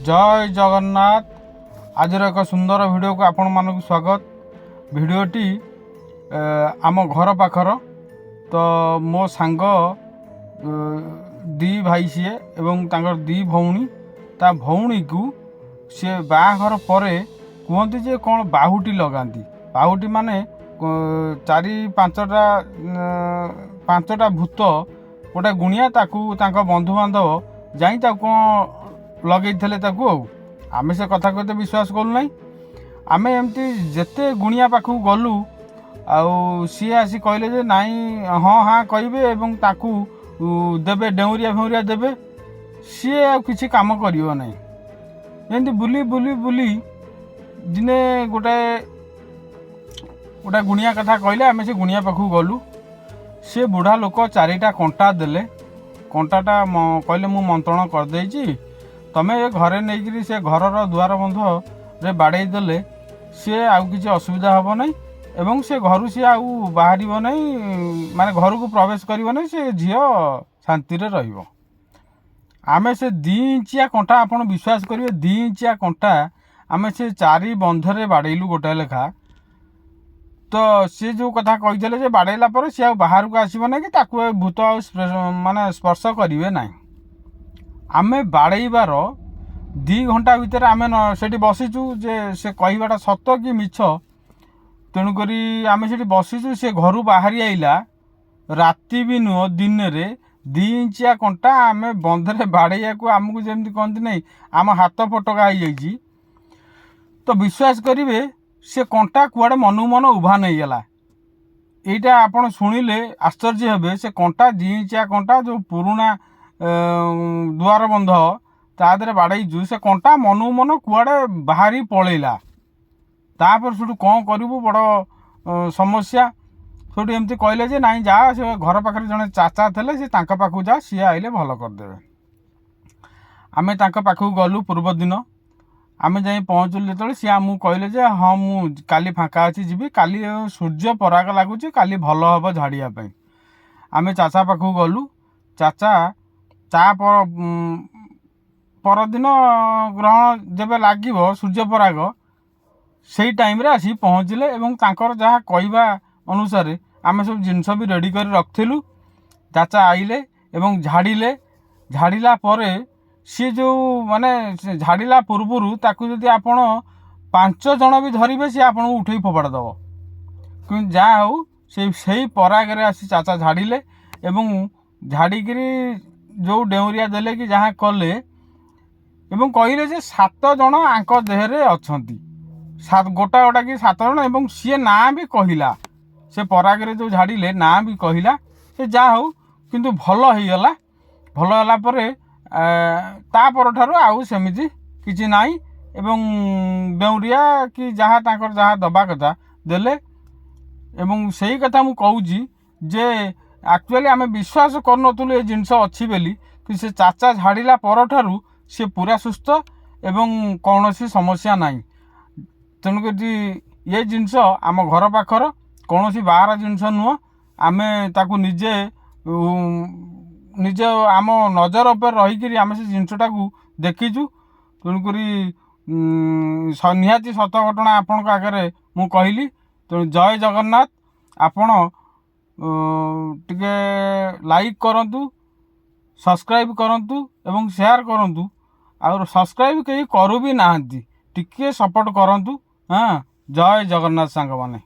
ଜୟ ଜଗନ୍ନାଥ। ଆଜିର ଏକ ସୁନ୍ଦର ଭିଡ଼ିଓକୁ ଆପଣମାନଙ୍କୁ ସ୍ୱାଗତ। ଭିଡ଼ିଓଟି ଆମ ଘର ପାଖର। ତ ମୋ ସାଙ୍ଗ ଦି ଭାଇ ସିଏ ଏବଂ ତାଙ୍କର ଦି ଭଉଣୀ। ତା ଭଉଣୀକୁ ସିଏ ବାହାଘର ପରେ କୁହନ୍ତି ଯେ କ'ଣ ବାହୁଟି ଲଗାନ୍ତି। ବାହୁଟି ମାନେ ଚାରି ପାଞ୍ଚଟା ପାଞ୍ଚଟା ଭୂତ, ଗୋଟେ ଗୁଣିଆ, ତାକୁ ତାଙ୍କ ବନ୍ଧୁବାନ୍ଧବ ଯାଇ ତାକୁ କ'ଣ ଲଗେଇଥିଲେ ତାକୁ। ଆଉ ଆମେ ସେ କଥାକୁ ଏତେ ବିଶ୍ୱାସ କଲୁ ନାହିଁ। ଆମେ ଏମିତି ଯେତେ ଗୁଣିଆ ପାଖକୁ ଗଲୁ, ଆଉ ସିଏ ଆସି କହିଲେ ଯେ ନାଇଁ, ହଁ ହଁ କହିବେ ଏବଂ ତାକୁ ଦେବେ, ଡେଉଁରିଆ ଫେଉଁରିଆ ଦେବେ, ସିଏ ଆଉ କିଛି କାମ କରିବ ନାହିଁ। ଏମିତି ବୁଲି ବୁଲି ବୁଲି ଦିନେ ଗୋଟେ ଗୋଟେ ଗୁଣିଆ କଥା କହିଲେ। ଆମେ ସେ ଗୁଣିଆ ପାଖକୁ ଗଲୁ। ସେ ବୁଢ଼ା ଲୋକ ଚାରିଟା କଣ୍ଟା ଦେଲେ। କଣ୍ଟାଟା କହିଲେ, ମୁଁ ମନ୍ତ୍ରଣ କରିଦେଇଛି, ତମେ ଏ ଘରେ ନେଇକିରି ସେ ଘରର ଦୁଆର ବନ୍ଧରେ ବାଡ଼େଇ ଦେଲେ ସିଏ ଆଉ କିଛି ଅସୁବିଧା ହେବ ନାହିଁ ଏବଂ ସେ ଘରୁ ସିଏ ଆଉ ବାହାରିବ ନାହିଁ, ମାନେ ଘରକୁ ପ୍ରବେଶ କରିବ ନାହିଁ, ସେ ଝିଅ ଶାନ୍ତିରେ ରହିବ। ଆମେ ସେ 2 ଇଞ୍ଚିଆ କଣ୍ଟା, ଆପଣ ବିଶ୍ୱାସ କରିବେ, 2 ଇଞ୍ଚିଆ କଣ୍ଟା ଆମେ ସେ ଚାରି ବନ୍ଧରେ ବାଡ଼େଇଲୁ ଗୋଟାଏ ଲେଖା। ତ ସିଏ ଯେଉଁ କଥା କହିଥିଲେ ଯେ ବାଡ଼େଇଲା ପରେ ସିଏ ଆଉ ବାହାରକୁ ଆସିବ ନାହିଁ କି ତାକୁ ଆଉ ଭୂତ ଆଉ ମାନେ ସ୍ପର୍ଶ କରିବେ ନାହିଁ। ଆମେ ବାଡ଼େଇବାର 2 ଘଣ୍ଟା ଭିତରେ ଆମେ ସେଠି ବସିଛୁ ଯେ ସେ କହିବାଟା ସତ କି ମିଛ। ତେଣୁକରି ଆମେ ସେଠି ବସିଛୁ। ସେ ଘରୁ ବାହାରି ଆଇଲା, ରାତି ବି ନୁହଁ, ଦିନରେ 2 ଇଞ୍ଚିଆ କଣ୍ଟା ଆମେ ବନ୍ଧରେ ବାଡ଼େଇବାକୁ ଆମକୁ ଯେମିତି କହନ୍ତି ନାହିଁ, ଆମ ହାତ ଫଟକା ହେଇଯାଇଛି। ତ ବିଶ୍ୱାସ କରିବେ, ସେ କଣ୍ଟା କୁଆଡ଼େ ମନକୁ ମନ ଉଭାନ ହେଇଗଲା। ଏଇଟା ଆପଣ ଶୁଣିଲେ ଆଶ୍ଚର୍ଯ୍ୟ ହେବେ। ସେ କଣ୍ଟା, 2 ଇଞ୍ଚିଆ କଣ୍ଟା, ଯେଉଁ ପୁରୁଣା ଦୁଆର ବନ୍ଧ ତା ଦେହରେ ବାଡ଼େଇଛୁ, ସେ କଣ୍ଟା ମନକୁ ମନ କୁଆଡ଼େ ବାହାରି ପଳେଇଲା। ତାପରେ ସେଠୁ କ'ଣ କରିବୁ, ବଡ଼ ସମସ୍ୟା। ସେଠୁ ଏମିତି କହିଲେ ଯେ ନାଇଁ, ଯା, ସେ ଘର ପାଖରେ ଜଣେ ଚାଚା ଥିଲେ, ସେ ତାଙ୍କ ପାଖକୁ ଯା, ସିଏ ଆଇଲେ ଭଲ କରିଦେବେ। ଆମେ ତାଙ୍କ ପାଖକୁ ଗଲୁ। ପୂର୍ବ ଦିନ ଆମେ ଯାଇ ପହଞ୍ଚିଲୁ ଯେତେବେଳେ, ସିଏ ଆମକୁ କହିଲେ ଯେ ହଁ, ମୁଁ କାଲି ଫାଙ୍କା ଅଛି, ଯିବି। କାଲି ସୂର୍ଯ୍ୟ ପରାଗ ଲାଗୁଛି, କାଲି ଭଲ ହେବ ଝାଡ଼ିବା ପାଇଁ। ଆମେ ଚାଚା ପାଖକୁ ଗଲୁ। ଚାଚା ତା ପରଦିନ ଗ୍ରହଣ ଯେବେ ଲାଗିବ, ସୂର୍ଯ୍ୟ ପରାଗ, ସେଇ ଟାଇମ୍ରେ ଆସିକି ପହଞ୍ଚିଲେ ଏବଂ ତାଙ୍କର ଯାହା କହିବା ଅନୁସାରେ ଆମେ ସବୁ ଜିନିଷ ବି ରେଡ଼ି କରି ରଖିଥିଲୁ। ଚାଚା ଆଇଲେ ଏବଂ ଝାଡ଼ିଲେ। ଝାଡ଼ିଲା ପରେ ସିଏ ଯେଉଁ ମାନେ ସେ ଝାଡ଼ିଲା ପୂର୍ବରୁ ତାକୁ ଯଦି ଆପଣ ପାଞ୍ଚ ଜଣ ବି ଧରିବେ, ସିଏ ଆପଣଙ୍କୁ ଉଠେଇ ଫୋପାଡ଼ି ଦେବ। କିନ୍ତୁ ଯାହା ହଉ, ସେଇ ସେଇ ପରାଗରେ ଆସି ଚାଚା ଝାଡ଼ିଲେ ଏବଂ ଝାଡ଼ିକିରି ଯେଉଁ ଡେଉଁରିଆ ଦେଲେ କି ଯାହା କଲେ ଏବଂ କହିଲେ ଯେ ସାତ ଜଣ ଆଙ୍କ ଦେହରେ ଅଛନ୍ତି, ସାତ ଗୋଟା ଗୋଟା କି ସାତ ଜଣ। ଏବଂ ସିଏ ନାଁ ବି କହିଲା, ସେ ପରାଗରେ ଯେଉଁ ଝାଡ଼ିଲେ ନାଁ ବି କହିଲା। ସେ ଯାହା ହଉ, କିନ୍ତୁ ଭଲ ହେଇଗଲା। ଭଲ ହେଲା ପରେ ତା ପରଠାରୁ ଆଉ ସେମିତି କିଛି ନାହିଁ ଏବଂ ଡେଉଁରିଆ କି ଯାହା ତାଙ୍କର ଯାହା ଦେବା କଥା ଦେଲେ। ଏବଂ ସେଇ କଥା ମୁଁ କହୁଛି ଯେ ଆକ୍ଚୁଆଲି ଆମେ ବିଶ୍ୱାସ କରୁନଥିଲୁ ଏ ଜିନିଷ ଅଛି ବୋଲି, କିନ୍ତୁ ସେ ଚାଚା ଝାଡ଼ିଲା ପରଠାରୁ ସେ ପୁରା ସୁସ୍ଥ ଏବଂ କୌଣସି ସମସ୍ୟା ନାହିଁ। ତେଣୁକରି ଏ ଜିନିଷ ଆମ ଘର ପାଖର, କୌଣସି ବାହାର ଜିନିଷ ନୁହଁ। ଆମେ ତାକୁ ନିଜେ ନିଜ ଆମ ନଜର ଉପରେ ରହିକିରି ଆମେ ସେ ଜିନିଷଟାକୁ ଦେଖିଛୁ। ତେଣୁକରି ନିହାତି ସତ ଘଟଣା ଆପଣଙ୍କ ଆଗରେ ମୁଁ କହିଲି। ତେଣୁ ଜୟ ଜଗନ୍ନାଥ। ଆପଣ ଟିକେ ଲାଇକ୍ କରନ୍ତୁ, ସବସ୍କ୍ରାଇବ୍ କରନ୍ତୁ ଏବଂ ସେୟାର କରନ୍ତୁ। ଆଉ ସବସ୍କ୍ରାଇବ୍ କେହି କରୁ ବି ନାହାନ୍ତି, ଟିକିଏ ସପୋର୍ଟ କରନ୍ତୁ। ହଁ, ଜୟ ଜଗନ୍ନାଥ ସାଙ୍ଗମାନେ।